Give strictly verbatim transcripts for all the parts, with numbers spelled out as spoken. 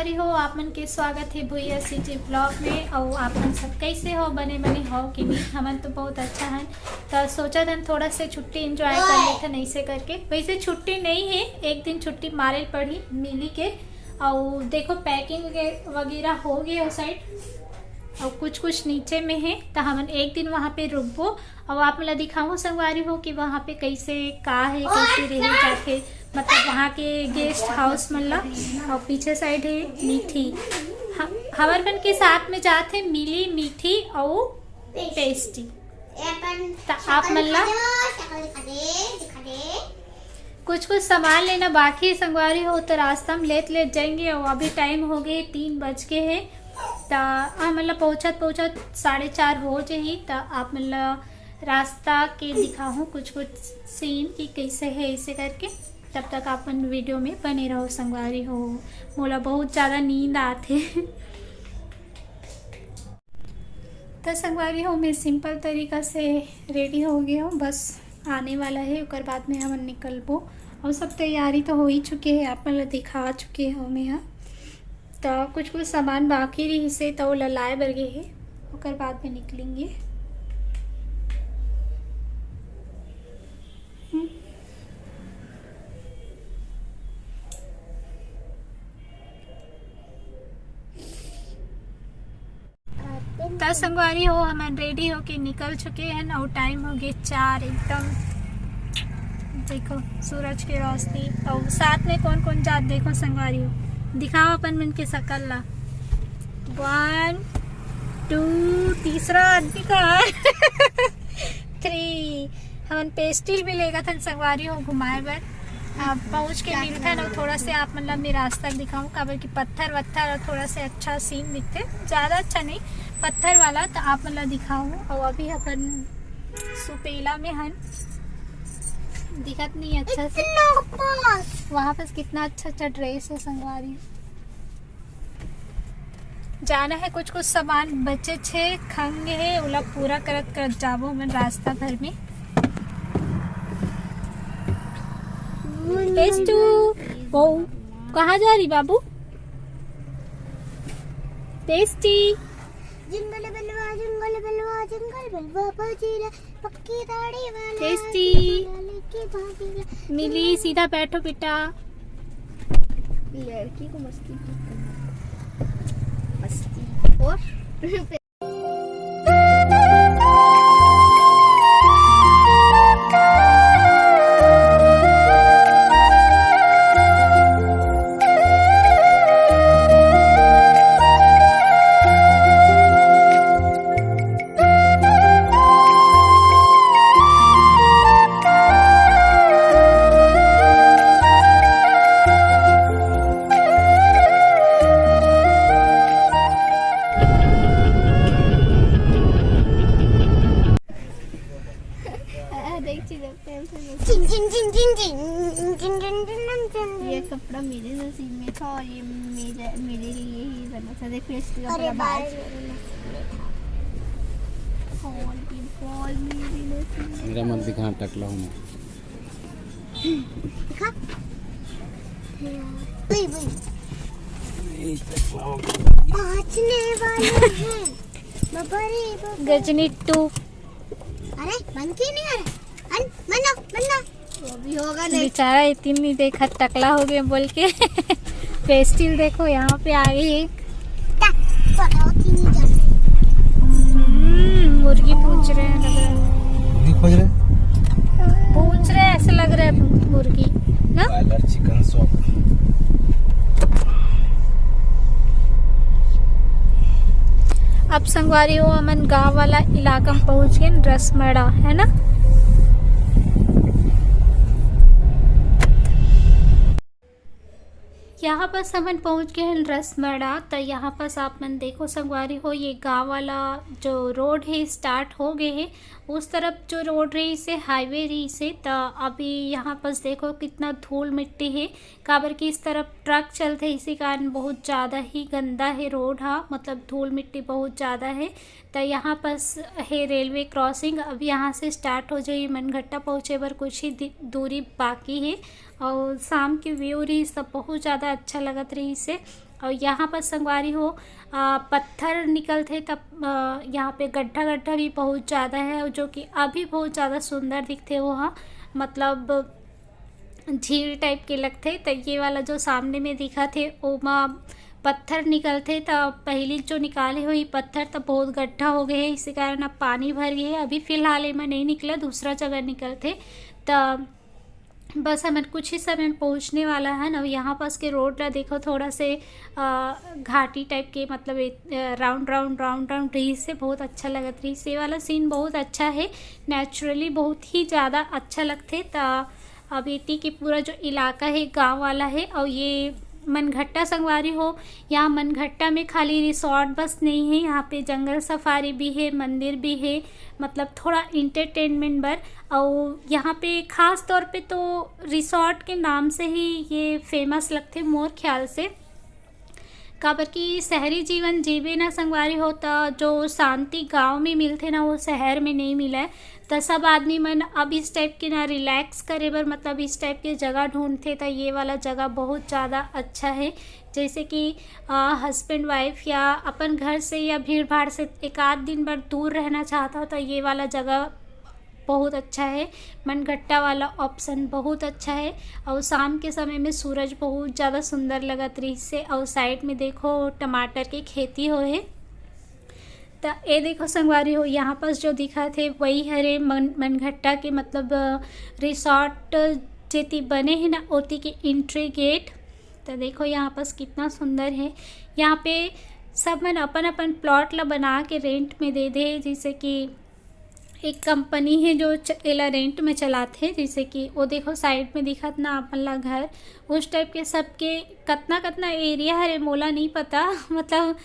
अरे हो, आप मन के स्वागत हे भुइया सीजी ब्लॉग में। अउ आप मन सब कैसे हो, बने बने हो कि नहीं? हमन तो बहुत अच्छा हन। तो सोचा था थोड़ा से छुट्टी एंजॉय कर लेते हैं ऐसे करके। वैसे छुट्टी नहीं है, एक दिन छुट्टी मारे पड़ी मिली के। अउ देखो, पैकिंग वगैरह हो गई हो साइड, अउ कुछ कुछ नीचे में है, तो हमन एक दिन वहाँ पे रुकबो। अउ आप मन ला दिखाऊँ संगवारी हो कि वहाँ पे कैसे का है, कैसे रहे जाके, मतलब वहाँ के गेस्ट हाउस मन ला। अउ पीछे साइड है मीठी, ह-, हमर मन के साथ में जात है मिली, मीठी अउ पेस्टी। त आप मन ला कुछ कुछ सामान लेना बाकी है संगवारी हो, तो रास्ता में लेत लेत जाएंगे। अउ अभी टाइम हो गए, तीन बज के है, त हमन ला पहुँचत पहुँचत साढ़े चार हो जाही। त आप मन ला रास्ता के दिखाहूँ कुछ कुछ सीन कि कैसे है, ऐसे करके। तब तक आप मन वीडियो में बने रहो संगवारी हो, मोला बहुत ज़्यादा नींद आत है। तो संगवारी हो, मैं सिंपल तरीका से रेडी हो गई हूँ, बस आने वाला है, ओकर बाद में हमन निकलबो। और सब तैयारी तो हो ही चुके है, आप मन ला दिखा चुके हो मैं ह। तो कुछ कुछ सामान बाकी रहिसे, तो ओला लाए बर गे हे, ओकर बाद में निकलेंगे। हम्म। त संगवारी हो, हमन रेडी होके निकल चुके हैं अउ टाइम हो गए चार एकदम। देखो सूरज के रोशनी। अउ साथ में कौन कौन जात, देखो संगवारी हो, दिखाओ अपन मन के शकल ला। वन, टू, तीसरा आदमी का थ्री। हमन पेस्टिल भी लेगा थन संगवारी हो घुमाए बर। अब पहुँच के मिलथन अउ थोड़ा से आप मन ला मैं रास्ता दिखाऊँ, काबर कि पत्थर वत्थर अउ थोड़ा से अच्छा सीन दिखथे, ज़्यादा अच्छा नहीं, पत्थर वाला, तो आप मन ला दिखाऊँ। अउ अभी अपन सुपेला में हन, दिखत नहीं अच्छा से। इतना पास। वहाँ पास कितना अच्छा अच्छा ड्रेस है संगवारी। जाना है, कुछ कुछ सामान बचे छे, खंग है, ओला पूरा करत करत जाबो हमन रास्ता भर में। पेस्टू, वो कहाँ जा रही बाबू? पेस्टी। जिंगल बेलवा, जिंगल बेलवा, जिंगल बेलवा बाजेला, पक्की दाढ़ी वाला टेस्टी। लड़की भागेला। मिली, सीधा बैठो बेटा। लड़की को मस्ती की करना। मस्ती। और देख, चिल्ला, चिल्ला, चिल्ला। चिन, चिन, चिन, चिन, चिन, चिन, चिन, चिन, चिन, चिन। ये कपड़ा मेरे नसीब में था और ये मेरे, मेरे लिए ही बना था। देखो, इसका अरे कपड़ा बाल बाल। मेरे नसीब में था। बॉल की बॉल मेरे नसीब में मेरा मन था। दिखा, टकला हूँ मैं। दिखा। वही, वही। यही टकला हूँ। पहुँचने वाले हैं। बाबा रे, बाबा। गजनी टू। अरे, मन की नहीं आ रहा। अन-, मन्ना, मन्ना। वो भी होगा नहीं। बेचारा इतनी नहीं देखा, टकला हो गया बोल के। पेस्टिल देखो, यहाँ पे आ गई एक। ता, पकड़ो, तीन ही जन। हम्म, मुर्गी पूछ रहे हैं, लग रहा है। मुर्गी खोज रहे हैं? पूछ रहे हैं, ऐसे लग रहा है मुर्गी ना। Boiler chicken shop. अब संगवारी हो, हमन गांव वाला इलाका में पहुंच गए, रसमड़ा, है ना? यहाँ पास हमन पहुंच गए हैं रसमड़ा। तो यहाँ पास आप मन देखो संगवारी हो, ये गांव वाला जो रोड है स्टार्ट हो गए है। उस तरफ जो रोड रही से हाईवे रही से, तो अभी यहाँ पास देखो कितना धूल मिट्टी है, काबर कि इस तरफ ट्रक चलते, इसी कारण बहुत ज़्यादा ही गंदा है रोड हा, मतलब धूल मिट्टी बहुत ज़्यादा है। तो यहाँ पास है रेलवे क्रॉसिंग, अब यहाँ से स्टार्ट हो जाई मनघट्टा पहुँचे बर कुछ ही दि-, दूरी बाकी है। और शाम के व्यू रही सब बहुत ज़्यादा अच्छा लगत रही से। और यहाँ पर संगवारी हो, आ, पत्थर निकलथे, तब, आ, यहाँ पे गड्ढा, गड्ढा भी बहुत ज़्यादा है, और जो कि अभी बहुत ज़्यादा सुंदर दिखथे वो ह, मतलब झील type के लगथे। त ये वाला जो सामने में दिखत हे, ओमा पत्थर निकलथे, त पहिली जो निकाले होही पत्थर, त बहुत गड्ढा हो गए हे, इसी कारण अब पानी भर गए हे। अभी फिलहाल एमा नहीं निकला, दूसरा जगह निकलथे। त बस हमन कुछ ही समय में पहुँचने वाला हन। और यहाँ पास के road ला देखो, थोड़ा से, अ, घाटी type के, मतलब ए-, अ, round round, round round रहिस हे, बहुत अच्छा लगत रहिस। ये वाला scene बहुत अच्छा है, naturally बहुत ही ज़्यादा अच्छा लगथे। त अब एती के पूरा जो इलाका है, गाँव वाला है। और ये मनघट्टा संगवारी हो, यहाँ मनघट्टा में खाली resort बस नहीं है, यहाँ पे जंगल सफारी भी है, मंदिर भी है, मतलब थोड़ा entertainment बर। और यहाँ पे खास तौर पे तो resort के नाम से ही ये famous लगथे मोर ख्याल से, काबर कि शहरी जीवन जीबे ना संगवारी हो, त जो शांति गाँव में मिलथे ना, वो शहर में नहीं मिलय। त सब आदमी मन अब इस type के ना relax करे बर, मतलब इस type के जगह ढूंढथे, त ये वाला जगह बहुत ज़्यादा अच्छा है। जैसे कि, अ, husband wife या अपन घर से या भीड़ भाड़ से एक आध दिन बर दूर रहना चाहता हो, त ये वाला जगह बहुत अच्छा है। मनघट्टा वाला option बहुत अच्छा है। और शाम के समय में सूरज बहुत ज़्यादा सुंदर लगत रहिस हे। और side में देखो, टमाटर के खेती होए हे। त ए देखो संगवारी हो, यहाँ पास जो दिखत हे, वही हरे मन-, मनघट्टा के, मतलब, अ, resort जेती बने हे ना, ओती के entry gate। त देखो यहाँ पास कितना सुंदर है। यहाँ पे सब मन अपन अपन plot ला बना के rent में दे दे, जैसे कि एक company है जो च-, एला rent में चलाथे। जैसे कि वो देखो side में दिखत ना अपन ला घर, उस type के सबके कतना कतना area हरे, मोला नहीं पता। मतलब,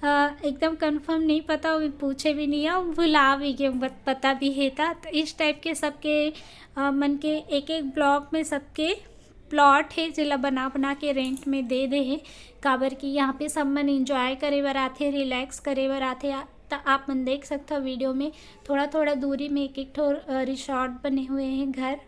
अ, एकदम confirm नहीं पता, वो पूछे भी नहीं है, भुला भी गए, बत-, पता भी है था। तो इस type के सबके, अ, मन के एक एक block में सबके plot है, जेला बना बना के rent में दे दे हे, काबर कि यहाँ पे सब मन enjoy करे बर आथे, relax करे बर आथे। आ, त आप मन देख सकथो video में, थोड़ा थोड़ा दूरी में एक एक ठो, अ, resort बने हुए हैं घर।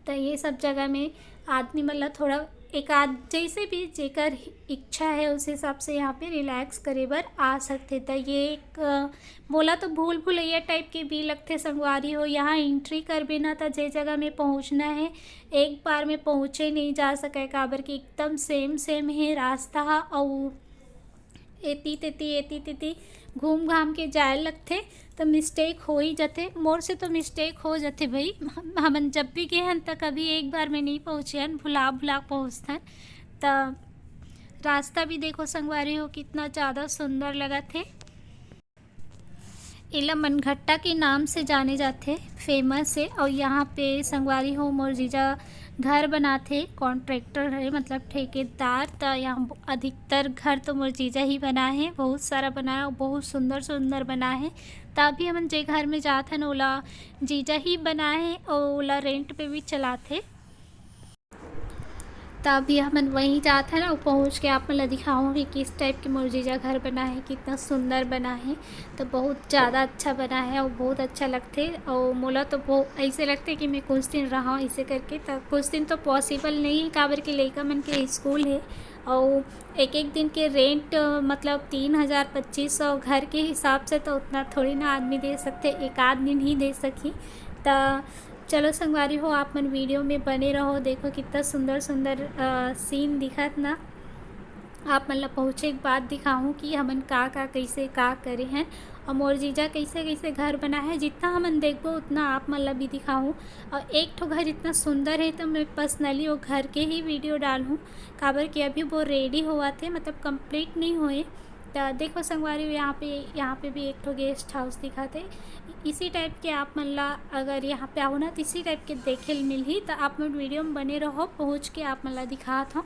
त ये सब जगह में आदमी मन ला थोड़ा एक आध, जैसे भी जेकर इच्छा है, उस हिसाब से यहाँ पे relax करे बर आ सकथे। त ये एक, अ, मोला तो भूल भुलैया type के भी लगथे संगवारी हो। यहाँ entry करबे ना, त जे जगह में पहुँचना है, एक बार में पहुँचे नहीं जा सके, काबर कि एकदम same same है रास्ता ह। अउ एती तेती, एती तेती घूम घाम के जाए लगथे, त mistake हो ही जाथे। मोर से तो mistake हो जाथे भाई। हम, हमन जब भी गए हन, त कभी एक बार में नहीं पहुँचे हन, भुला भुला पहुँचथन। त रास्ता भी देखो संगवारी हो, कितना ज़्यादा सुंदर लगत हे। एला मनघट्टा के नाम से जाने जाथे, famous हे। और यहाँ पे संगवारी हो, मोर जीजा घर बनाथे, contractor है, मतलब ठेकेदार। त यहाँ अधिकतर घर तो मोर जीजा ही बनाए हे, बहुत सारा बनाए और बहुत सुंदर सुंदर बनाए हे। त अभी हमन जे घर में जात हन, ओला जीजा ही बनाए हे और ओला rent पे भी चलाथे। त अभी हमन वहीं जात हन अउ पहुँच के आप मन ला दिखाहूँ कि किस type के मोर जीजा घर बना है, कितना सुंदर बना है। तो बहुत ज़्यादा अच्छा बना है और बहुत अच्छा लगथे। और मोला तो बहु-, ऐसे लगथे कि मैं कुछ दिन रहूँ ऐसे करके। त कुछ दिन तो possible नहीं है, काबर के लइका मन के school है और एक एक दिन के rent, अ, मतलब तीन हज़ार, पच्चीस सौ, घर के हिसाब से तो उतना थोड़ी ना आदमी दे सकथे, एक आध दिन ही दे सकही। त चलो संगवारी हो, आप मन video में बने रहो। देखो कितना सुंदर सुंदर, अ, scene दिखत ना। आप मन ला पहुँचे के बाद दिखाहूँ कि हमन का का, कैसे का करे हैं और मोर जीजा कैसे कैसे घर बना है। जितना हमन देखबो उतना आप मन ला भी दिखाहूँ। और एक ठो घर इतना सुंदर है तो मैं personally वो घर के ही video डालहूँ, काबर कि अभी वो ready होवत हे, मतलब complete नहीं होए। त देखो संगवारी हो, यहाँ पे, यहाँ पे भी एक ठो guest house दिखत हे। इसी type के आप मन ला अगर यहाँ पे आओ ना, तो इसी type के देखे ल मिलही। त आप मन video में बने रहो, पहुँच के आप मन ला दिखात हूँ।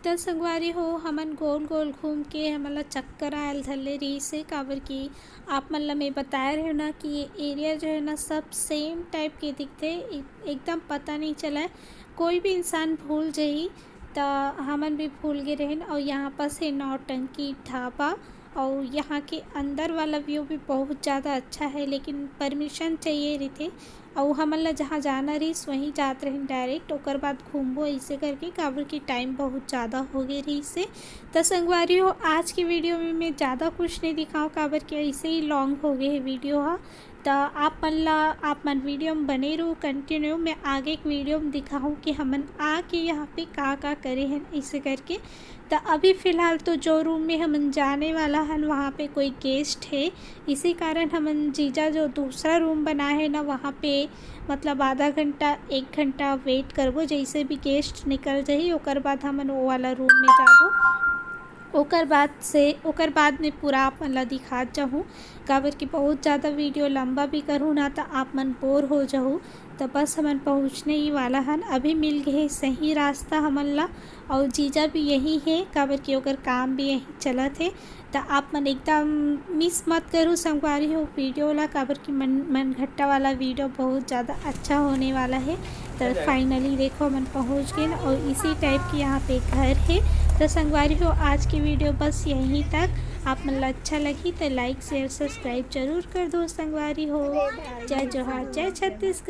त संगवारी हो, हमन गोल गोल घूम के हमन ला चक्कर आयल धर ले रहिस हे, काबर कि आप मन ला मैं बताए रहे ना कि ये area जो है ना, सब same type के दिखथे, ए-, एकदम पता नहीं चलय, कोई भी इंसान भूल जही। त हमन भी भूल गे रहेन। और यहाँ पास हे नौटंकी ढाबा, अउ यहाँ के अंदर वाला व्यू भी बहुत ज़्यादा अच्छा है, लेकिन परमिशन चाहिए रहिथे। अउ हमन ला जहाँ जाना रहिस, वहीं जात रहिन डायरेक्ट, ओकर बाद घूमबो, ऐसे करके, काबर कि टाइम बहुत ज़्यादा हो गए रहिस हे। त संगवारी हो, आज के वीडियो में मैं ज़्यादा कुछ नहीं दिखाऊँ, काबर कि ऐसे ही लॉन्ग हो गए है वीडियो ह। त आप मन ला, आप मन वीडियो में बने रहू कंटिन्यू। मैं आगे एक वीडियो में दिखाऊँ कि हमन आके यहाँ पे का का करे हैं, ऐसे करके। त अभी फिलहाल तो जो रूम में हमन जाने वाला हन, वहाँ पे कोई गेस्ट है, इसी कारण हमन जीजा जो दूसरा रूम बना है ना, वहाँ पे मतलब आधा घंटा, एक घंटा वेट करबो, जैसे भी गेस्ट निकल जाही, ओकर बाद हमन वो वाला रूम में जाबो। ओकर बाद से, ओकर बाद में पूरा आप मन ला दिखात जाहूँ, काबर कि बहुत ज़्यादा वीडियो लंबा भी करहूँ ना, त आप मन बोर हो जाहू। त बस हमन पहुँचने ही वाला हन, अभी मिल गए सही रास्ता हमन ला। और जीजा भी यही है, काबर कि ओकर काम भी यही चलत है। त आप मन एकदम मिस मत करू संगवारी हो वीडियो ला, काबर कि मन, मनघट्टा वाला वीडियो बहुत ज़्यादा अच्छा होने वाला है। त फाइनली देखो, हमन पहुँच गए और इसी टाइप के यहाँ पे घर है। त संगवारी हो, आज की वीडियो बस यहीं तक। आप मन ला अच्छा लगी त लाइक, शेयर, सब्सक्राइब जरूर कर दो संगवारी हो। जय जोहार, जय छत्तीसगढ़।